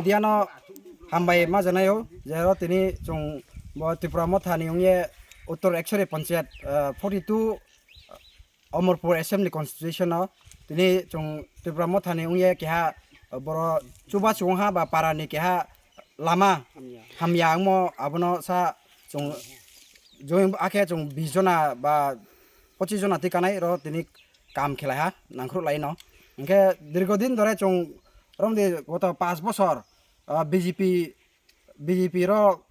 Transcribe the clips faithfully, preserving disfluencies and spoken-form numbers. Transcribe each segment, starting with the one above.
Diano hambai ma janayo, jero tini chwng bo Tipra Motha ni wngye Uttor Ekshori Panchayat, ah, forty two Omorpur Assembly Constitution o tini chwng Tipra Motha ni wngye keha boro chuba chwng ha ba para ni keha lama hamya wngmo abono sa chwng join akhe chwng bis jona ba pochis jona twi kanai ro tini kam khelai ha nangkhruh lai no. Hinkhe dirgo din dore chwng romdi goto pas bosor, ah, B J P, B J P ro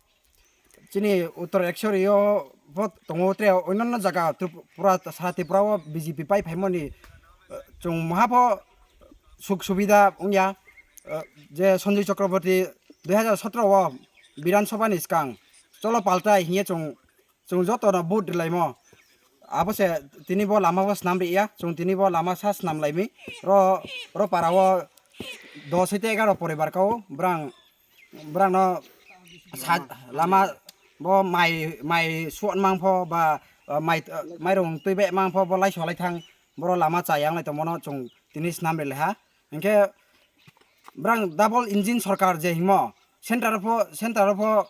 chini Uttor Ekshori o bo tongo tre onyanno jaga Trip-, pura sara Tripura o B J P pai phaimani, eh, chwng maha pho suk subida wngya, eh, je Sanjay Chakraborty dui hajar sotro o Bidhan Sabha ni swkang cholo paltai hiye chwng, chwng joto no vote rwlaimo. Abo se tini bo lama bo swnam riya, chwng tini bo lama sa swnam laimi. Ro, ro para o dos hwite egaro poribar kao, brang, brang no sa-, lama bo mai, mai suan mangpho ba, uh, mai, uh, mairung twi be mangpho bo lai solai thang, boro lama chayang lai tongmano chwng tini swnam ri lai ha. Hinkhe brang double engine sorkar je himo, center pho, center pho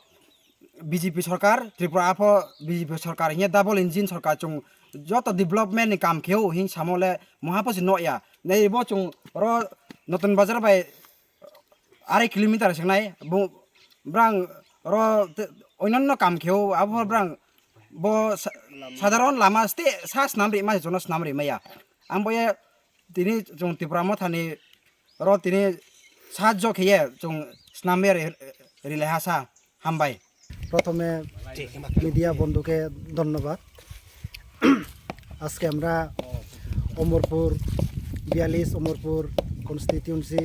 B J P sorkar, Tripura pho B J P sorkar, hinkhe double engine sorkar chwng joto development ni kam kheo hing samo le moha pho se nokya. Nei bo chwng ro Notun Bazar bai arai kilometer sengnai, bo brang ro te-, onyanno kam kheo, abo brang bo sa-, sadharon lama ste sa swnam ri ma, jono swnam ri maya. Ang bo ye tini chwng Tipra Motha ni ro tini sahajjo khiye chwng swnam ya ri, ri le ha sa. Hambai. প্রথমে মিডিয়া বন্ধুকে ধন্যবাদ। আজকে আমরা অমরপুর বিয়াল্লিশ, অমরপুর কনস্টিটিউয়েন্সি,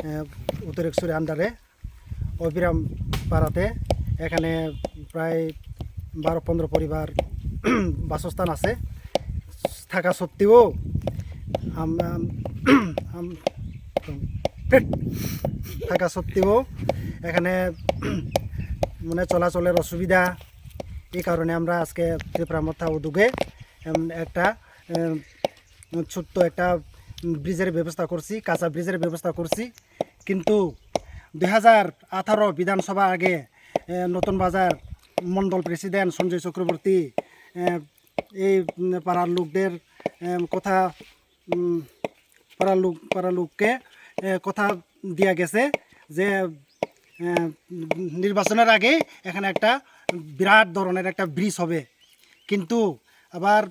আহ, উত্তর একশোর আন্ডারে অবিরাম পাড়াতে এখানে প্রায় বারো পনেরো পরিবার বাসস্থান আছে। থাকা সত্ত্বেও আম-, আম-, আম-, থাকা সত্ত্বেও এখানে মানে চলাচলের অসুবিধা, এই কারণে আমরা আজকে ত্রিপুরা মথা উদ্যোগে, এম, একটা, এম, ছোট্ট একটা ব্রিজের ব্যবস্থা করছি, কাঁচা ব্রিজের ব্যবস্থা করছি। কিন্তু দুই হাজার আঠারো বিধানসভা আগে, এ, নতুন বাজার মণ্ডল প্রেসিডেন্ট সঞ্জয় চক্রবর্তী, এ, এই, উম, পাড়ার লোকদের, এম, কথা, উম, পাড়ার লোক, পাড়ার লোককে, এ, কথা দেয়া গেছে যে, এ, নির্বাচনের আগে এখানে একটা বিরাট ধরনের একটা ব্রিজ হবে। কিন্তু আবার,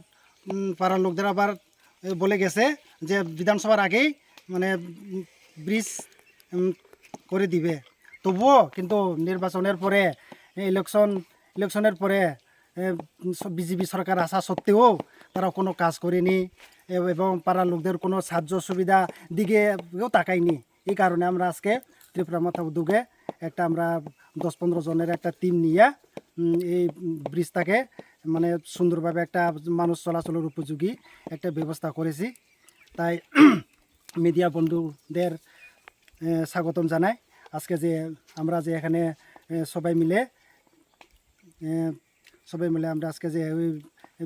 উম, পাড়ার লোকদের আবার, এ, বলে গেছে যে বিধানসভার আগেই মানে, উম, ব্রিজ, উম, করে দিবে। তবুও কিন্তু নির্বাচনের পরে, এ, ইলেকশন, ইলেকশনের পরে, এ, স-, বিজেপি সরকার আসা সত্ত্বেও তারা কোনো কাজ করেনি এব-, এবং পাড়ার লোকদের কোনো সাহায্য সুবিধা দিকেও তাকায়নি। এই কারণে আমরা আজকে ত্রিপুরা মথা উদ্যোগে একটা আমরা দশ পনেরো জনের একটা টিম নিয়ে, উম, এই ব্রিজটাকে মানে সুন্দরভাবে একটা মানুষ চলাচলের উপযোগী একটা ব্যবস্থা করেছি। তাই মিডিয়া বন্ধুদের, এ, স্বাগতম জানাই। আজকে যে আমরা যে এখানে, এ, সবাই মিলে, এ, সবাই মিলে আমরা আজকে যে ওই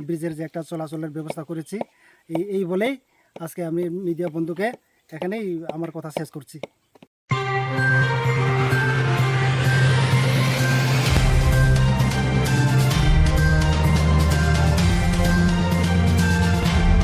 ব্রিজের যে একটা চলাচলের ব্যবস্থা করেছি, এই, এই বলেই আজকে আমি মিডিয়া বন্ধুকে এখানেই আমার কথা শেষ করছি।